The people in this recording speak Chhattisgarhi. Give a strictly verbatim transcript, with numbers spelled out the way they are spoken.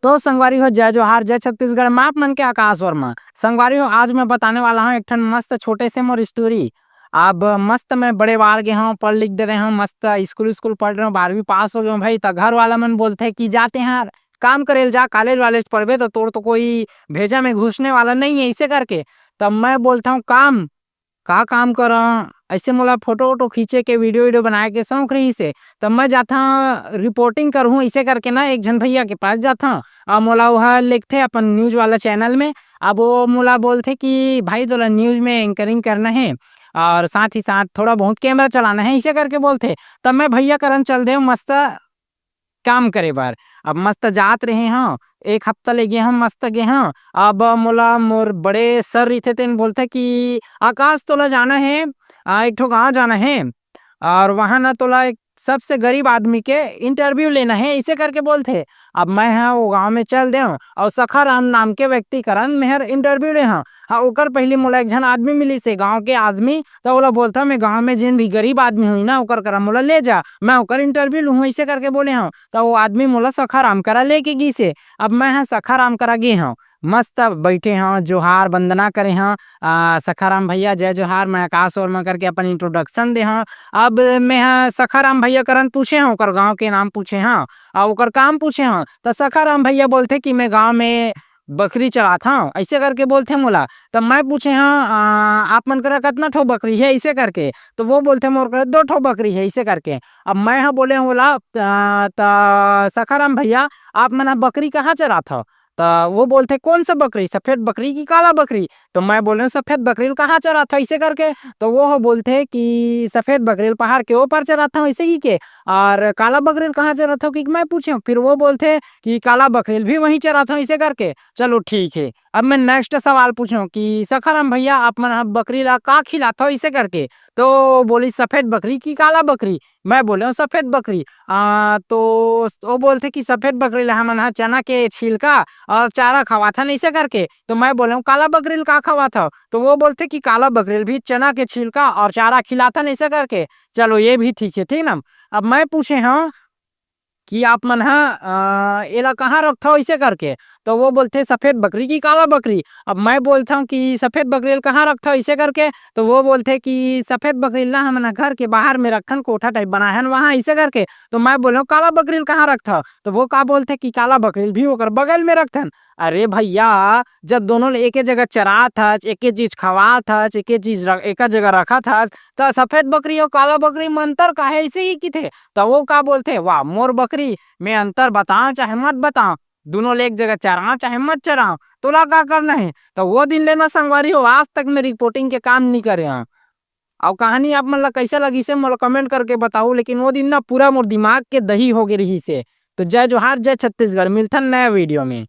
तो संगवारी हो, जय जोहार, जय छत्तीसगढ़, मैं आप मन के आकाश वर्मा। संगवारी हो, आज मैं बताने वाला हूँ एक ठन मस्त छोटे से मोर स्टोरी। अब मस्त मैं बड़े बाढ़ गे हूँ, पढ़ लिख दे रहे हूँ, मस्त स्कूल स्कूल पढ़ रहे हूँ, बारहवीं पास हो गए हूँ भाई। तो घर वाला मन बोलते कि जाते हैं काम करे ल जा, कॉलेज वालेज पढ़बे तो तोर तो कोई भेजा में घुसने वाला नहीं है, इसे करके। तब मैं बोलता हूँ काम का काम करं, ऐसे मोला फोटो वोटो खींचे के, वीडियो वीडियो बनाए के शौक रहिस हे, तब मैं जाथंव रिपोर्टिंग करहूँ, इसे करके ना एक झन भैया के पास जाथंव। और मोला वह लिखथे अपन न्यूज वाला चैनल में। अब वो मोला बोलथे कि भाई तोला न्यूज में एंकरिंग करना है और साथ ही साथ थोड़ा बहुत कैमरा चलाना है, इसे करके बोलथे। तब मैं भैया करन चल देव मस्त काम करे बर। अब मस्त जात रहे हंव, एक हफ्ता ले गे हंव, मस्त गे हंव। अब मोला मोर बड़े सर रहिथे तेन बोलथे कि आकाश तोला जाना है, आ, एक ठो गाँव जाना है और वहाँ ना तोला एक सबसे गरीब आदमी के इंटरव्यू लेना है, इसे करके बोलथे। अब मैं ह वो गाँव में चल देव और सखाराम नाम के व्यक्ति करन मेहर इंटरव्यू ले हंव। हाँ, ओकर पहली मोला एक झन आदमी मिलिस हे गाँव के आदमी, त ओला बोलथंव मैं गाँव में जेन भी गरीब आदमी होही ना ओकर करा मोला ले जा, मैं ओकर इंटरव्यू लूहूँ, इसे करके बोले हंव। त वो आदमी मोला सखाराम करा लेके गिस हे। अब मैं ह सखाराम करा गे हंव, मस्त बैठे हंव, जोहार वंदना करे हंव, आ, सखाराम भैया जय जोहार, मैं आकाश वर्मा करके अपन इंट्रोडक्शन दे हंव। अब मैं ह सखाराम भैया करन पूछे हंव, ओकर गाँव के नाम पूछे हंव, आ ओकर काम पूछे हंव, त सखाराम भैया बोलथे कि मैं गाँव में बकरी चराथंव, ऐसे करके बोलथे मोला। तब मैं पूछे हंव, आ, आप मन करा कतना ठो बकरी है, ऐसे करके। तो वो बोलथे मोर करा दो ठो बकरी है, ऐसे करके। अब मैं ह बोले हंव ओला, आ, त सखाराम भैया, आप मन ह बकरी कहाँ चराथव? त वो बोलथे कौन सा बकरी, सफेद बकरी कि काला बकरी? तो मैं बोले हंव सफेद बकरी ल कहाँ चराथव, ऐसे करके। तो वो ह बोलथे कि सफेद बकरी ल पहाड़ के ऊपर चराथंव, ऐसे ही के। और काला बकरी ल कहाँ चराथव कि मैं पूछे हंव, फिर वो बोलथे कि काला बकरी ल भी वहीं चराथंव, ऐसे करके। चलो ठीक है, अब मैं नेक्स्ट सवाल पूछे हंव कि सखाराम भैया आप मन ह बकरी ला का खिलाथव, ऐसे करके। तो बोलिस सफेद बकरी कि काला बकरी? मैं बोले हंव सफेद बकरी। आ, तो वो बोलथे कि सफेद बकरी ला हमन ह चना के छिलका और चारा खवाथन, ऐसे करके। तो मैं बोले हंव काला बकरी ल का खवाथव? तो वो बोलथे कि काला बकरी ल भी चना के छिलका और चारा खिलाथन, ऐसे करके। चलो ये भी ठीक है, ठीक ना। अब मैं पूछे हंव कि आप मन ह, अ, एला कहाँ रखथव, ऐसे करके। तो वो बोलथे सफेद बकरी कि काला बकरी? अब मैं बोलथंव कि सफेद बकरी ल कहाँ रखथव, ऐसे करके। तो वो बोलथे कि सफेद बकरी ल ना हमन ह घर के बाहर में रखथन, कोठा टाइप बनाए हन वहाँ, ऐसे करके। तो मैं बोले हंव काला बकरी ल कहाँ रखथव? तो वो का बोलथे कि काला बकरी ल भी ओकर बगल में रखथन। अरे भैया, जब दोनों ल एके जगह चरात हच, एके चीज खवात हच, एके चीज र-, एका जगह रखत हच, त सफेद बकरी अउ काला बकरी म अंतर का हे, ऐसे ही किथे। त वो का बोलथे, "वाह, मोर बकरी, मैं अंतर बतांव चाहे मत बतांव, दुनों ल एक जगह चरांव चाहे मत चरांव, तोला का करना हे?" त वो दिन ले ना संगवारी हो, आज तक मैं रिपोर्टिंग के काम नी करे हंव। अउ कहानी आप मन ला कैसे लगिस हे, मोला कमेंट करके बताओ, लेकिन वो दिन ना पूरा मोर दिमाग के दही हो गे रहिस हे। तो जय जोहार, जय छत्तीसगढ़, मिलथन नया वीडियो में।